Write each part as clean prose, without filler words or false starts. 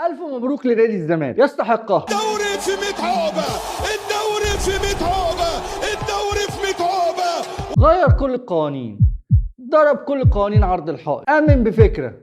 الف مبروك لنادي الزمالك، يستحقها. الدوري في 100 عقبة، الدوري في 100 عقبة، الدوري في 100 عقبة. غير كل القوانين، ضرب كل القوانين عرض الحائط، آمن بفكرة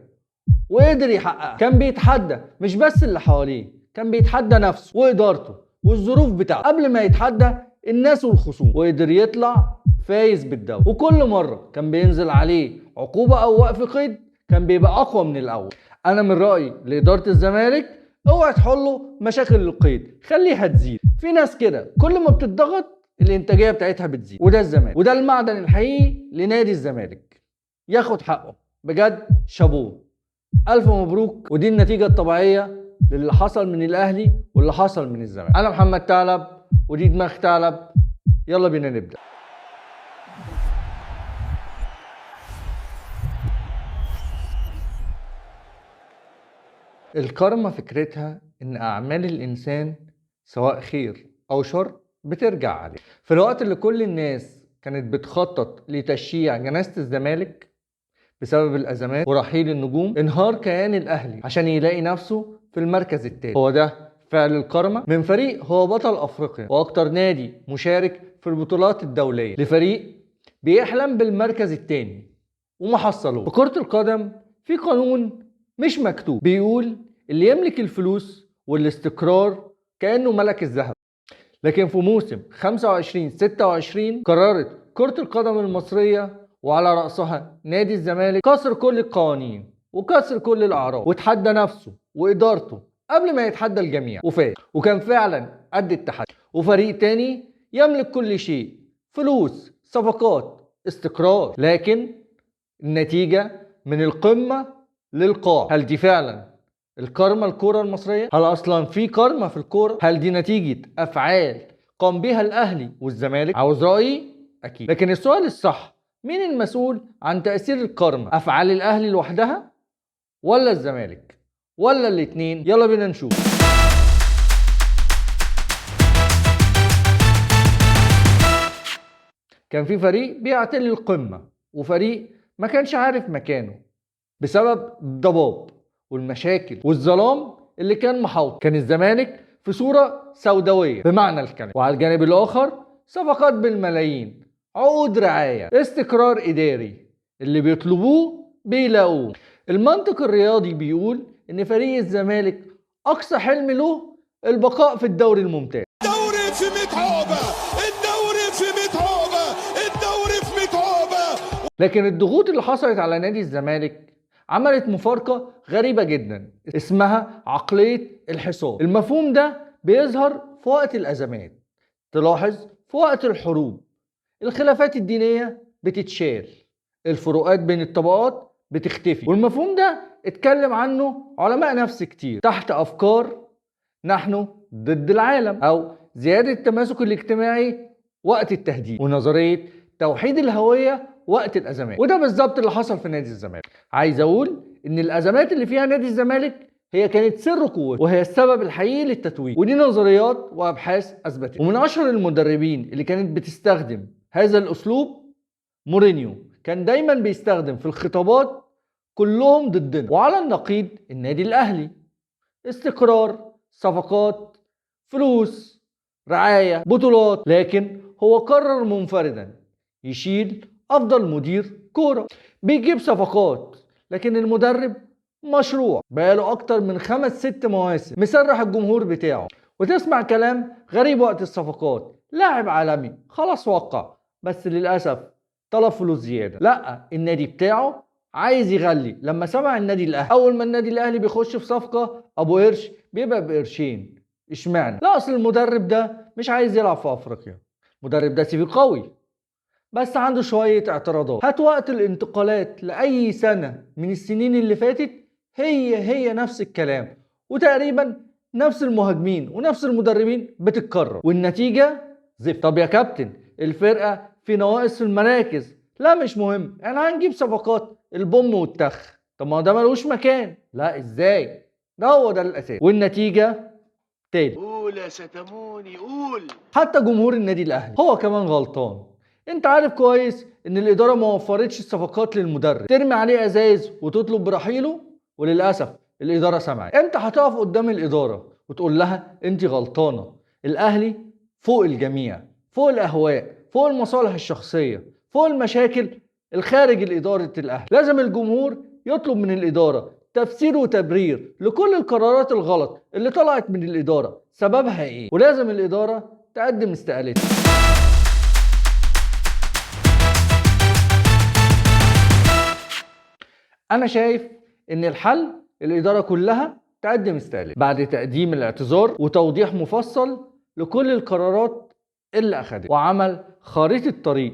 وقدر يحققها. كان بيتحدى مش بس اللي حواليه، كان بيتحدى نفسه وإدارته والظروف بتاعته قبل ما يتحدى الناس والخصوم، وقدر يطلع فايز بالدوري. وكل مرة كان بينزل عليه عقوبة أو وقف قيد كان بيبقى أقوى من الأول. أنا من رأيي لإدارة الزمالك اوعى تحلوا مشاكل القيد، خليها تزيد. في ناس كده كل ما بتضغط الإنتاجية بتاعتها بتزيد، وده الزمالك، وده المعدن الحقيقي لنادي الزمالك، ياخد حقه بجد. شابوه، ألف مبروك. ودي النتيجة الطبيعية للي حصل من الأهلي واللي حصل من الزمالك. أنا محمد ثعلب ودي دماغ ثعلب، يلا بينا نبدأ. الكارما فكرتها إن أعمال الإنسان سواء خير أو شر بترجع عليه. في الوقت اللي كل الناس كانت بتخطط لتشييع جنازة الزمالك بسبب الأزمات ورحيل النجوم، انهار كيان الأهلي عشان يلاقي نفسه في المركز الثاني. هو ده فعل الكارما من فريق هو بطل أفريقيا وأكتر نادي مشارك في البطولات الدولية، لفريق بيحلم بالمركز الثاني وما حصلوه. في كرة القدم في قانون مش مكتوب بيقول اللي يملك الفلوس والاستقرار كأنه ملك الذهب. لكن في موسم 25-26 قررت كرة القدم المصرية وعلى رأسها نادي الزمالك كسر كل القوانين وكسر كل الأعراف، وتحدى نفسه وإدارته قبل ما يتحدى الجميع، وفاز، وكان فعلا قد التحدي. وفريق تاني يملك كل شيء، فلوس، صفقات، استقرار، لكن النتيجة من القمة للقاع. هل دي فعلا الكارما الكرة المصرية؟ هل أصلا في كارما في الكورة؟ هل دي نتيجة أفعال قام بها الأهلي والزمالك؟ عاوز رأيي؟ أكيد. لكن السؤال الصح، مين المسؤول عن تأثير الكارما؟ أفعال الأهلي لوحدها ولا الزمالك ولا الاتنين؟ يلا بينا نشوف. كان في فريق بيعتلي القمة وفريق ما كانش عارف مكانه بسبب الضباب والمشاكل والظلام اللي كان محاوط. كان الزمالك في صورة سوداوية بمعنى الكلمة، وعلى الجانب الآخر صفقات بالملايين، عقود رعاية، استقرار إداري، اللي بيطلبوه بيلاقوه. المنطق الرياضي بيقول إن فريق الزمالك أقصى حلم له البقاء في الدوري الممتاز. الدوري في 100 عقبة، الدوري في 100 عقبة، الدوري في 100 عقبة. لكن الضغوط اللي حصلت على نادي الزمالك عملت مفارقة غريبة جدا اسمها عقلية الحصار. المفهوم ده بيظهر في وقت الأزمات، تلاحظ في وقت الحروب، الخلافات الدينية بتتشال، الفروقات بين الطبقات بتختفي. والمفهوم ده اتكلم عنه علماء نفس كتير تحت أفكار نحن ضد العالم، أو زيادة التماسك الاجتماعي وقت التهديد، ونظرية توحيد الهوية وقت الأزمات. وده بالظبط اللي حصل في نادي الزمالك. عايز أقول إن الأزمات اللي فيها نادي الزمالك هي كانت سر قوته، وهي السبب الحقيقي للتتويج، ودي نظريات وأبحاث أثبتت. ومن أشهر المدربين اللي كانت بتستخدم هذا الأسلوب مورينيو، كان دايما بيستخدم في الخطابات كلهم ضدنا. وعلى النقيض النادي الأهلي، استقرار، صفقات، فلوس، رعاية، بطولات، لكن هو قرر منفردا يشيل أفضل مدير كورة، بيجيب صفقات، لكن المدرب مشروع بقاله أكتر من 5-6 مواسم مسرح الجمهور بتاعه. وتسمع كلام غريب وقت الصفقات، لاعب عالمي خلاص وقع، بس للأسف طلب فلوس زيادة. لا، النادي بتاعه عايز يغلي. لما سمع النادي الأهلي، أول ما النادي الأهلي بيخش في صفقة أبو قرش بيبقى بقرشين. اشمعنى؟ لا، أصل المدرب ده مش عايز يلعب في أفريقيا، المدرب ده سيفي قوي بس عنده شوية اعتراضات. هات وقت الانتقالات لأي سنة من السنين اللي فاتت، هي هي نفس الكلام، وتقريبا نفس المهاجمين ونفس المدربين بتتكرر، والنتيجة زفت. طب يا كابتن الفرقة في نواقص في المراكز، لا مش مهم، احنا هنجيب صفقات البوم والتخ. طب ما هو ده ملوش مكان. لا ازاي، ده هو ده الأساس. والنتيجة تاني. قول يا ستموني قول. حتى جمهور النادي الأهلي هو كمان غلطان. انت عارف كويس ان الإدارة ما وفرتش الصفقات للمدرب، ترمي عليه ازايز وتطلب برحيله، وللأسف الادارة سمعت؟ امتى هتقف قدام الادارة وتقول لها انت غلطانة؟ الاهلي فوق الجميع، فوق الاهواء، فوق المصالح الشخصية، فوق المشاكل الخارج الادارة الاهلي. لازم الجمهور يطلب من الادارة تفسير وتبرير لكل القرارات الغلط اللي طلعت من الادارة، سببها ايه؟ ولازم الادارة تقدم استقالتها. انا شايف ان الحل الادارة كلها تقدم استقالتها بعد تقديم الاعتذار وتوضيح مفصل لكل القرارات اللي اخدتها، وعمل خريطة طريق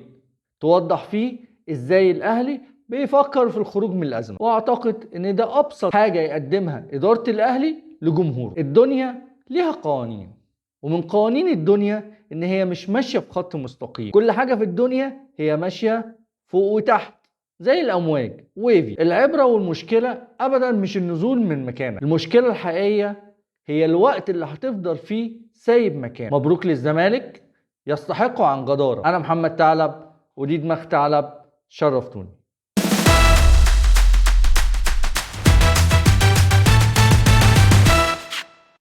توضح فيه ازاي الاهلي بيفكر في الخروج من الازمة. واعتقد ان ده ابسط حاجة يقدمها ادارة الاهلي لجمهوره. الدنيا ليها قوانين، ومن قوانين الدنيا ان هي مش ماشية في خط مستقيم. كل حاجة في الدنيا هي ماشية فوق وتحت زي الامواج ويفي. العبرة والمشكلة ابدا مش النزول من مكانك، المشكلة الحقيقية هي الوقت اللي هتفضل فيه سايب مكانك. مبروك للزمالك، يستحقوا عن جداره. انا محمد ثعلب ودي دماغ ثعلب، شرفتوني.